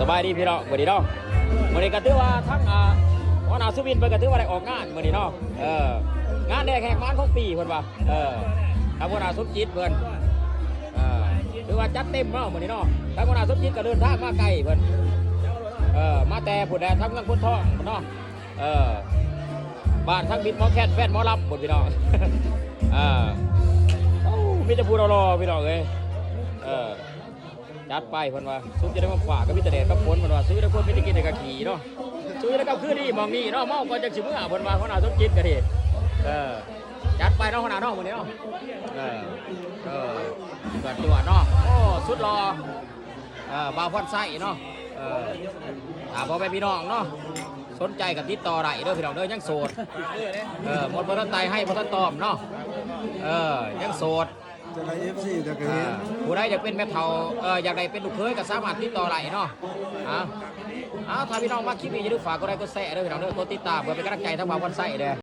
ສະບາຍດີພີ່ນ້ອງ ມື້ນີ້ເນາະ ມື້ນີ້ກໍຖືວ່າທັງ ອ່າ ຫົວໜ້າສຸວິນເພິ່ນກໍຖືວ່າໄດ້ອອກງານມື້ນີ້ເນາະ ເອີ ງານແລກແຫກໝານຂອງປີເພິ່ນວ່າ ເອີ ທາງຫົວໜ້າສົມຈິດເພິ່ນ ເອີ ຖືວ່າຈັດເຕັມເນາະມື້ນີ້ເນາະ ທາງຫົວໜ້າສົມຈິດກໍເດີນທາງມາໄກເພິ່ນ ເອີ ມາແຕ່ພຸ້ນແຫຼະ ທາງເມືອງໂພນທອງເນາະ ເອີ ບ້ານທາງບິດໝໍແຄນແຟນໝໍລຳພຸ້ນພີ່ນ້ອງ ເອີ ໂອ້ ມີແຕ່ຜູ້ຫຼໍ່ໆ ພີ່ນ້ອງເອີຍ ເອີ ຈັດໄປເພິ່ນວ່າ ສຸດຈະໄດ້ມາຝາກ ກໍມີແຕ່ແດດກັບຝົນເພິ່ນວ່າ ສຸດຈະໄດ້ຄົນມີແຕ່ກິນແຕ່ກະຂີ່ເນາະ ສຸດຈະໄດ້ກັບຄືນນີ້ໝ່ອງນີ້ເນາະ ເມົາກ່ອນຈັ່ງຊິເມືອ ເພິ່ນວ່າ ຫົວໜ້າສົມຈິດກໍດີ ເອີ ຈັດໄປເນາະ ຫົວໜ້າເນາະ ມື້ນີ້ເນາະ ເອີ ເອີ ຈວດໆ ເນາະ ໂອ້ ສຸດຫຼໍ່ ເອີ ບ່າວພອນໄຊເນາະ ເອີ ຖ້າພໍ່ແມ່ພີ່ນ້ອງເນາະ ສົນໃຈກໍຕິດຕໍ່ໄດ້ເດີພີ່ນ້ອງເດີ ຍັງໂສດ ເອີ ໝົດບໍ່ທັນໄຕ ໄຮ່ບໍ່ທັນຕອມເນາະ ເອີ ຍັງໂສດ ຈະໄດ້ເອັຟຊີຈະກະເຫັນ ອ່າ ຜູ້ໃດຢາກເປັນແມ່ເຖົ້າ ເອີ ຢາກໄດ້ເປັນລູກເຂີຍກໍສາມາດຕິດຕໍ່ໄດ້ເນາະ ເອົາ ເອົາ ຖ້າພີ່ນ້ອງມັກຄລິບນີ້ ຢ່າລືມຝາກກົດໄລກົດແຊເດີພີ່ນ້ອງເດີ ກົດຕິດຕາມເພື່ອເປັນກຳລັງໃຈທາງບ່າວພອນໄຊເດີ.